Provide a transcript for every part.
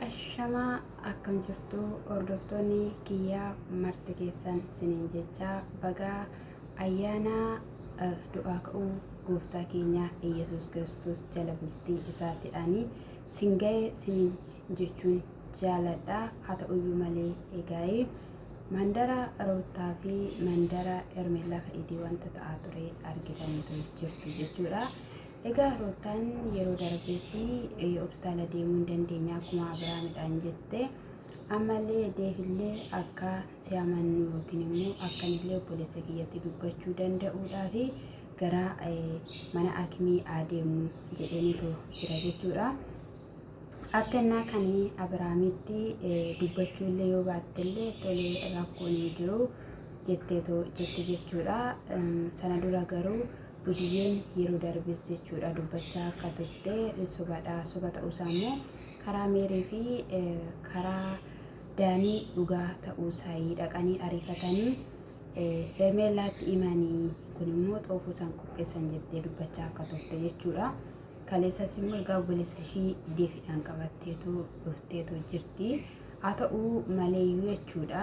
Ashamaa akkam jirtu hordoftoonni kiyyaa marti keessan isiniin jechaa bagaa ayyaana du'aa ka'uu gooftaa keenya Iyyasuus Kiristoos jala bultii isaatiidhaanii sin ga'e siniin jechuun jaaladha. Haa ta'uyyuu malee egaa'ee mandara Roottaa fi mandara Hermeellaa fa'iitii wanta ta'aa ture argitaniitu jirtu jechuudha. Egaa Ruuttaan yeroo darbes hospitaala deemuu hin dandeenya akkuma Abiraamidhaan jette ammallee Deefillee akka si amannu yookiin immoo akkanillee obboleessa kiyyatti dubbachuu danda'uudhaa fi gara mana akimii adeemnu jedheenitu jira jechuudha. Akka innaa kan Abiraamitti dubbachuu illee yoo baattellee tolee rakkoon hin jiru jetteetoo jette jechuudha. Sana dura garuu Budiyyeen yeroo darbes jechuudha dubbachaa akka turte sobadha. Soba ta'uusaa immoo karaa Meerii fi karaa Daanii dhugaa ta'uusaa dhaqanii ariifatanii Hermeellaatti himanii kun immoo xoofoo isaan qopheessan jettee dubbachaa akka turte jechuudha. Kaleessas immoo egaa obboleessa ishii deefidhaan qabatteetu dhufteetu jirti. Haa ta'uu maleeyyuu jechuudha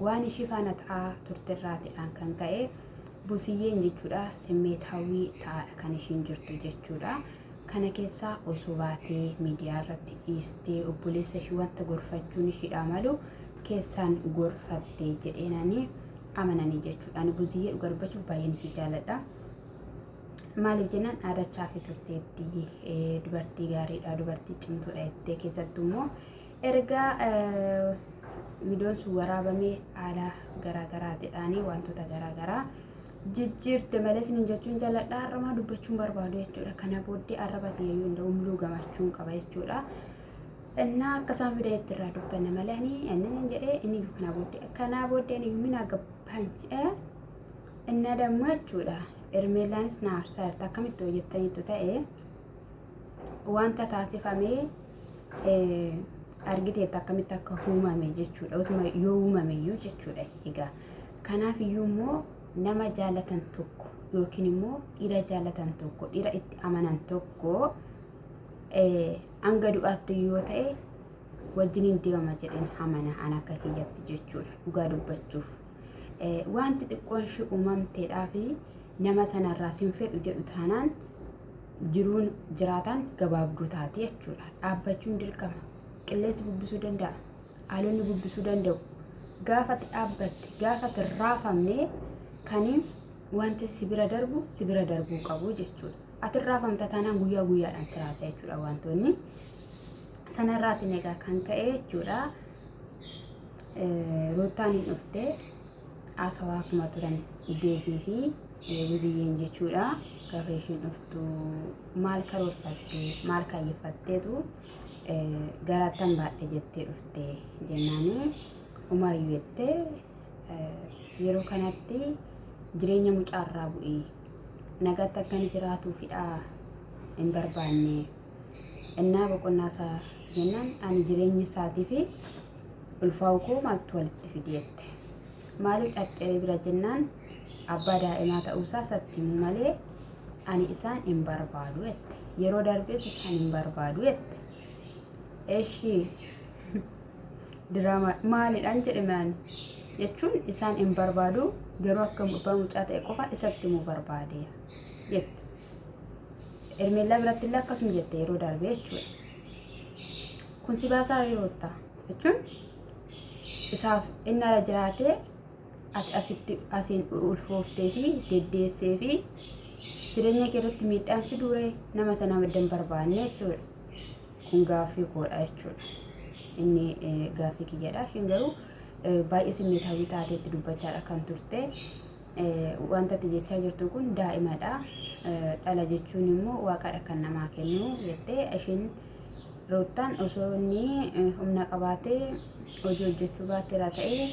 waan ishii faana ta'aa turterraatidhaan kan ka'e Busiyyeen jechuudha simmeetaawwii ta'aadha kan ishiin jirtu jechuudha. Kana keessaa osoo baatee miidiyaa irratti dhiistee obboleessa ishii wanta gorfachuun ishiidhaa malu keessaan gorfatte jedheenani amananii jechuudha. Ani Buziyyee dhuga dubbachuuf baay'een ishii jaaladha. Maaliif jennaan dhaadachaa fi turteetti dubartii gaariidha, dubartii cimtuudha jettee keessattuu immoo erga viidiyoon sun waraabamee haala garaagaraatiidhaan wantoota garaagaraa jijjiirte malee isiniin jechuun jaalladha. Har'amaa dubbachuun barbaadu jechuudha. Kana booddee arraba kiyya yoo danda'u muluu gamachuun qaba jechuudha. Innaa akka isaan fida itti irraa dubbanna malee ani inni jedhee inni iyyuu kanaa booddee kanaa booddee ani iyyuu minaa gabbaan innaa dammoo jechuudha. Ermeellaanis na aarsaa jirta akkamitti hojjettaniitu ta'e wanta taasifamee argiteetta akkamitti akka uumame jechuudha. Utuma yoo uumame iyyuu jechuudha. Egaa kanaaf iyyuu immoo nama jaalatan tokko yookiin immoo dhiira jaalatan tokko dhiira itti amanan tokko hanga du'aatti yoo ta'e wajjiniin deemama jedheen amana an akka kiyyatti jechuudha dhugaa dubbachuuf. Wanti xiqqoon ishee uumamteedhaa fi nama sanarraa sin fedhu jedhu taanaan jiruun jiraatan gabaabduu taati jechuudha. Dhaabbachuun dirqama. Qilleensi bubbisuu danda'a. Haalonni bubbisuu danda'u. Gaafa ati dhaabbatte, gaafa ati hin raafamne kan wanti si bira darbu si bira darbuu qabu jechuudha. Ati hin raafamta taanaan guyyaa guyyaadhaan si raasa jechuudha wantoonni. Sanarraatiin egaa kan ka'e jechuudha. Ruuttaan hin dhufte haasawaa akkuma turan Deefii fi Buziyyeen jechuudha. Gaafa ishiin dhuftu maal karoorfatte maal kaayyeffatteetu garaattan baadhe jettee dhufte jennaani umaayyuu jettee yeroo kanatti jireenya mucaarraa bu'ii nagaatti akka inni jiraatuufidha hin barbaanne innaa boqonnaa isaa jennaan ani jireenya isaatii fi ulfaa'uu koo maaltu walitti fide jette. Maaliif dhaqxee bira jennaan abbaa daa'imaa ta'uusaa isatti himu malee ani isaan hin barbaadu jette. Yeroo darbees isaan hin barbaadu jette. Eshi diraamaa maalidhaan jedhe maani jechuun isaan hin barbaadu garuu akka abbaa mucaa ta'e qofa isatti himuu barbaade jette. Hermeellaa biratti illee akkasuma jette yeroo darbe jechuudha. Kun si baasaa riroottaa jechuun isaaf inni ala jiraatee ati asitti asiin ulfooftee fi deddeessee fi jireenya kee irratti miidhaan fiduuree nama sana madda hin barbaanne jechuudha. Kun gaaffii koodha jechuudha. Inni gaaffii kiyyadha. Isheen garuu baay'ee simmeetaawwii taateetti dubbachaadha kan turte. Wanta ati jechaa jirtu kun daa'imadha. Dhala jechuun immoo waaqadha kan namaa kennu jettee isheen Ruuttaan osoo inni humna qabaatee hojii hojjechuu baatteera ta'ee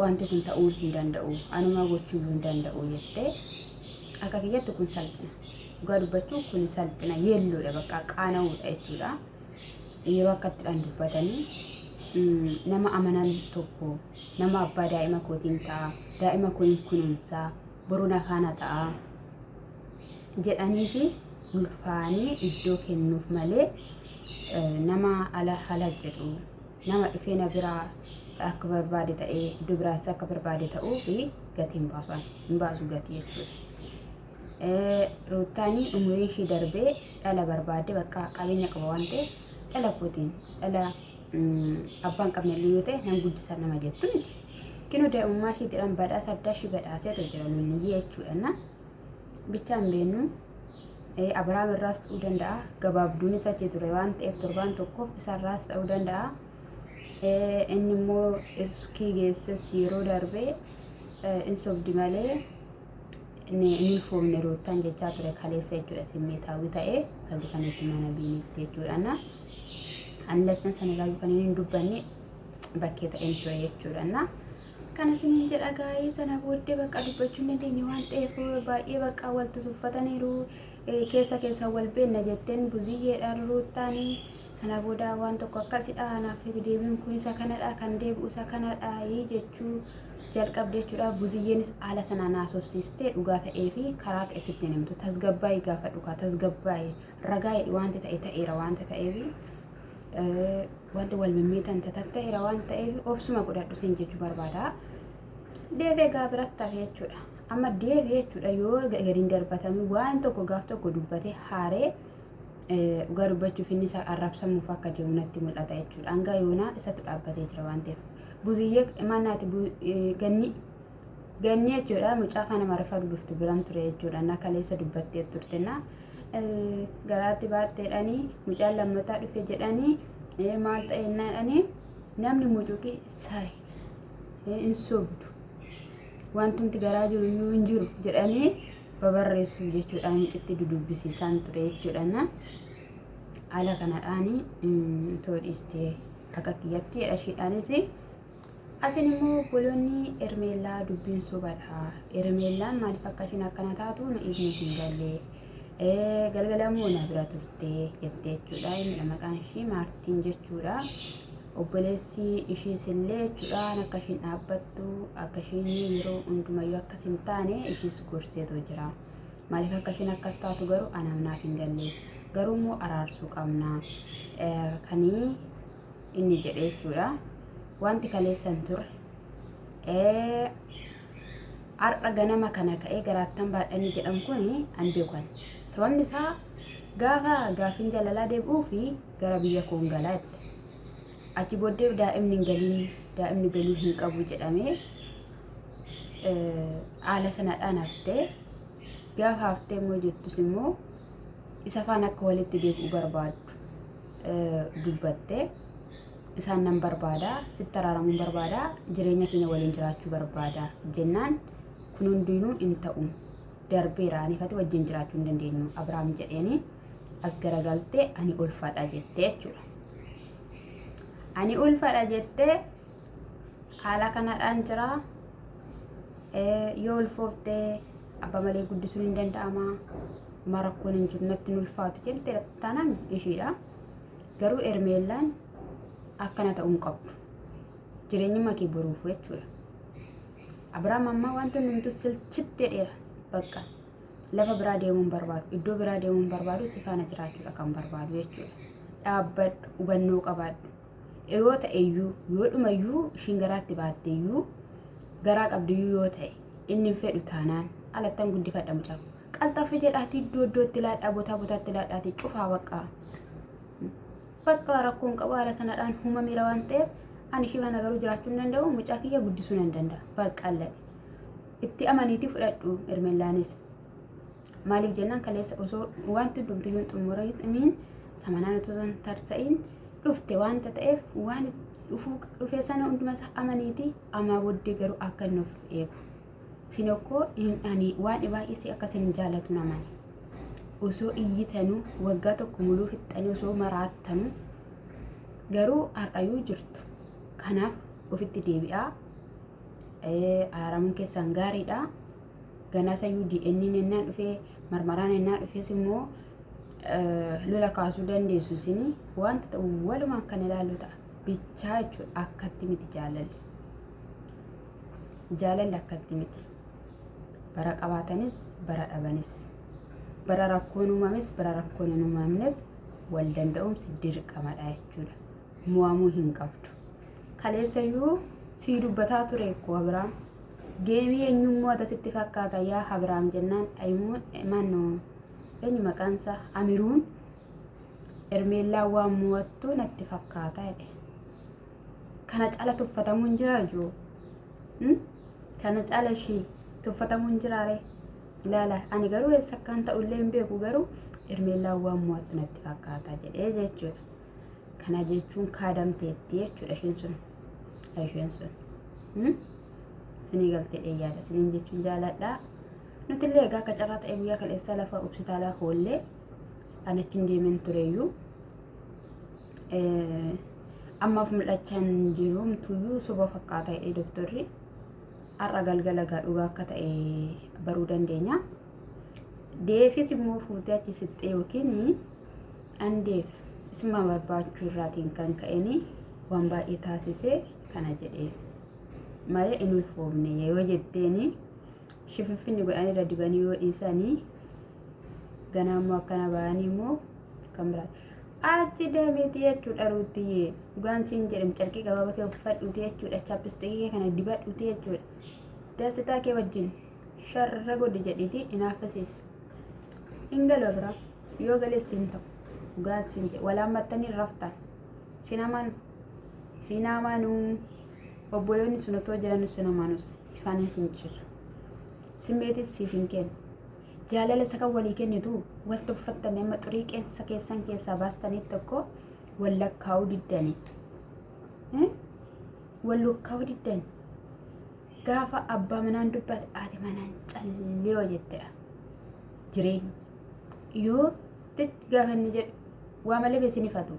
wanti kun ta'uu hin danda'u anumaa gochuu hin danda'u jettee akka kiyyatti kun salphina. Dhugaa dubbachuu kun salphina yeelloodha bakka qaana'uudha jechuudha. Yeroo akkattidhaan dubbatanii nama amanan tokko nama abbaa daa'ima kootiin ta'a daa'ima koo hin kunuunsaa boru na faana ta'a jedhanii fi ulfaanii iddoo kennuuf malee Nama ala hala jedhu nama dhufee na biraa akka barbaade ta'ee iddoo biraattis akka barbaade ta'uu fi gatii hin baasu hin baasu gatii jechuudha. Ruuttaanii umuriin ishii darbee dhala barbaadde bakka qabeenya qaba waan ta'eef dhala kootiin dhala abbaan qabne illee yoo ta'e nan guddisa nama jettu miti. Kinoo daa'imummaa ishiitiidhaan badhaasa addaa ishii badhaaseetu jira lulliyyee jechuudha. Na bichaa hin beeknu Abiraam irraas ta'uu danda'a gabaabduunis achi ture waan ta'eef torbaan tokkoof isarraas ta'uu danda'a. Inni immoo iskii geesses yeroo darbe in sobdi malee inni hin ulfoofne ruuttaan jechaa ture kaleessa jechuudha simmeetaawwi ta'ee argitanitti mana biinitti jechuudha. Na ani lachan sanirraa kan inni hin dubbanne bakkee ta'een ture jechuudha. Na kana isiniin jedha gaa'ee sana booddee bakka dubbachuu hin dandeenye waan ta'eef baay'ee bakka wal tutuffataniiru keessa keessa wal beenna jetteen buziyyeedhaan ruuttaanii sana booda waan tokko akkasidha anaaf deebiin kun isa kanadha kan deebi'u isa kanadha jechuu jalqabde jechuudha. Buziyyeenis haala sanaan haasofsiistee dhugaa ta'ee fi karaa ta'e sitti hin himtu. Tasgabbaa'ii gaafa dhugaa tasgabbaa'ii ragaa jedhi wanti ta'e ta'eera wanta ta'eef wanti wal mimmiitan ta'eera waan ta'eef obsuma godhadhu siin jechuu barbaada. Deebi'ee gaa biratti hafe jechuudha. Amma deebi'ee jechuudha yoo gadi hin darbatami waan tokko gaaf tokko dubbate haaree dhugaa dubbachuuf inni isa arrabsamuuf akka deemu natti mul'ata jechuudha. Hanga yoonaa isatu dhaabbatee jira waan ta'eef. Buziyyee maannaati ganni ganni jechuudha mucaa afaan amaariffaa dubbiftu biran ture jechuudha. Na kaleessa dubbattee turte na garaatti baatteedhanii mucaan lammataa dhufe jedhanii maal ta'e naadhanii namni mucuqii sare hin sobdu wantumti garaa jiru iyyuu hin jiru jedhanii babarreessuuf jechuudha mucitti dudubbisiisaan ture jechuudha. Na haala kanadhaan too dhiistee akka kiyyatti ishiidhaanis asin immoo obboloonni Ermeellaa dubbiin sobadha. Ermeellaan maaliif akka ishiin akkana taatu nu ibnu hin galle. Galgala immoo na bira turte jette jechuudha. Inni maqaan ishii Maartiin jechuudha. Obboleessi ishiis illee jechuudha akka ishiin dhaabbattu akka ishiin yeroo hundumayyuu akkas hin taane ishiis gorseetu jira. Maaliif akka ishiin akkas taatu garuu anaaf naaf hin galle. Garuu immoo araarsuu qabna. Kanii inni jedhe jechuudha. Wanti kaleessa hin turre. Har'a ganama kana ka'ee garaattan baadhanii jedhamu kun an beekan. Sababni isaa gaafa gaaffiin jaalalaa deebi'uu fi gara biyya koon galaa jette. Achi booddee daa'imni hin galiin daa'imni galuu hin qabu jedhamee haala sanadhaan haftee gaafa haftee immoo jettus immoo isa faana akka walitti deebi'uu barbaaddu dubbatte isaan nan barbaada sitti araaramuun barbaada jireenya keenya waliin jiraachuu barbaada jennaan kun hundinuu hin ta'u darbeera ani fati wajjin jiraachuu hin dandeenyu Abiraam jedheeni as garagaltee ani ulfadha jettee jechuudha. Ani ulfadha jettee haala kanadhaan jira. Yoo ulfooftee abbaa malee guddisuun hin danda'ama. Homaa rakkoon hin jiru natti hin ulfaatu jette taanaan ishiidha. Garuu Ermeellaan akkana ta'uu hin qabdu. Jireenyuma kee boruuf jechuudha. Abiraam ammaa wanti hundumtuu silchitti jedheera bakka lafa biraa deemuu hin barbaadu iddoo biraa deemuu hin barbaadu si faana jiraachuudha kan barbaadu jechuudha. Dhaabbadhu hubannoo qabaadhu. Yoo ta'eyyuu yoo dhumayyuu ishiin garaatti baatteyyuu garaa qabdiyyuu yoo ta'e inni hin fedhu taanaan alattan guddifadha mucaa qalxaffi jedhaatii iddoo iddootti laadhaa botaa botaatti laadhaatii cufaa bakka bakka rakkoon qabu haala sanadhaan uumameera waan ta'eef ani ishii faana garuu jiraachuu hin danda'u mucaa kiyya guddisuu nan danda'a bakka allaqe itti amaniitii fudhadhu ermellaanis maaliif jennaan kaleessa osoo wanti hundumtiyyuu hin xumuramiin samanaan otoo hin tarsa'in dhufte waanta ta'eef waan dhufuu dhufee sana hunduma isaa amaniitii amaa booddee garuu akka inni of eegu Sin okkoo ani waan baay'ee si akka isin jaalatu namani. Osoo iyyitanuu waggaa tokko muluu fixxanii osoo maraattanuu garuu har'ayyuu jirtu. Kanaaf ofitti deebi'aa. Araaramuun keessan gaariidha. Ganaa sayyuu DNN ennaan dhufee marmaraan ennaa dhufes immoo lola kaasuu dandeessu isin wanta ta'u walumaan kan ilaallu ta'a. Bichaa jechuudha akkatti miti jaalalli. Jaalalli akkatti miti. Bara qabaatanis bara dhabanis. Bara rakkoon uumames bara rakkoon hin uumamnes Wal danda'umsi dirqamadha jechuudha. Mo'amuu hin qabdu. Kaleessayyuu sii dubbataa ture koo Abiraam. Geemii eenyummoo ata sitti fakkaata yaa Abiraam jennaan maannoo eenyu maqaansaa Amiruun Ermeellaa waan mo'attu natti fakkaata jedhe. Kana caala tuffatamuun jira jiru. Kana caala ishii tuffatamuun jiraare. Ilaala ani garuu eessa akkaan ta'ullee hin beeku garuu Ermeellaan waan mo'attu natti fakkaata jedhee jechuudha. Kana jechuun kaadamteetti jechuudha isheen sun. Isheen sun. Isinii galtee dheeyyaadha. Isiniin jechuun jaaladha. Nutillee egaa akka carraa ta'e guyyaa kaleessaa lafa hospitaalaa hoollee ani achi hin deemen tureyyuu. Ammaaf mul'achaa hin jiru tuyyuu soba fakkaata jedhee doktorri. Har'a galgala egaa dhugaa akka ta'e baruu dandeenya. Deefis immoo fuutee achi sixxee yookiin andeef isuma barbaachuu irraatiin kan ka'een waan baay'ee taasisee kana jedhee malee hin ulfoofne yoo jetteeni shifinfinni godhanii irra dibanii yoo dhiisanii ganaa immoo akkana ba'anii immoo kan biraa achi deemiti jechuudha ruuttiyee dhugaan siin jedhem carqii gabaabaa kee uffadhuuti jechuudha chappistikii kee kana dibadhuuti jechuudha dasitaa kee wajjin sharra godhi jedhiti hinaaffisiisa hin galu biraa yoo galees siin ta'u dhugaan siin jedhe walaammattanii raftan sin amanu sin amanuu obboloonni sun otoo jiran sin amanus sifaan hin cisu simmeetis siif hin kennu jaalala isa kan walii kennitu wal tuffattanii amma xurii qeensa keessan keessaa baastanii tokko wal lakkaa'uu diddanii wal lakkaa'uu diddanii gaafa abbaa manaan dubbate haati manaan callee jettedha jireenya yoo gaafa inni jedhu waa malee beesinifatu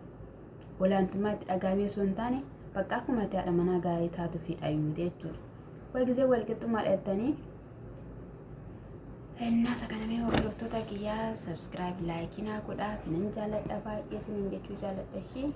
olaantummaa itti dhagaamee osoo hin taane bakka akkuma ati haadha manaa gaarii taatu fi dhayyuute jechuudha. Wal gisee wal qixxummaa dheettanii Innaasa kana mee hordoftoota kiyyaa subscribe like naa godhaa sinin jaaladha baay'ee sinin jechuu jaaladha ishee.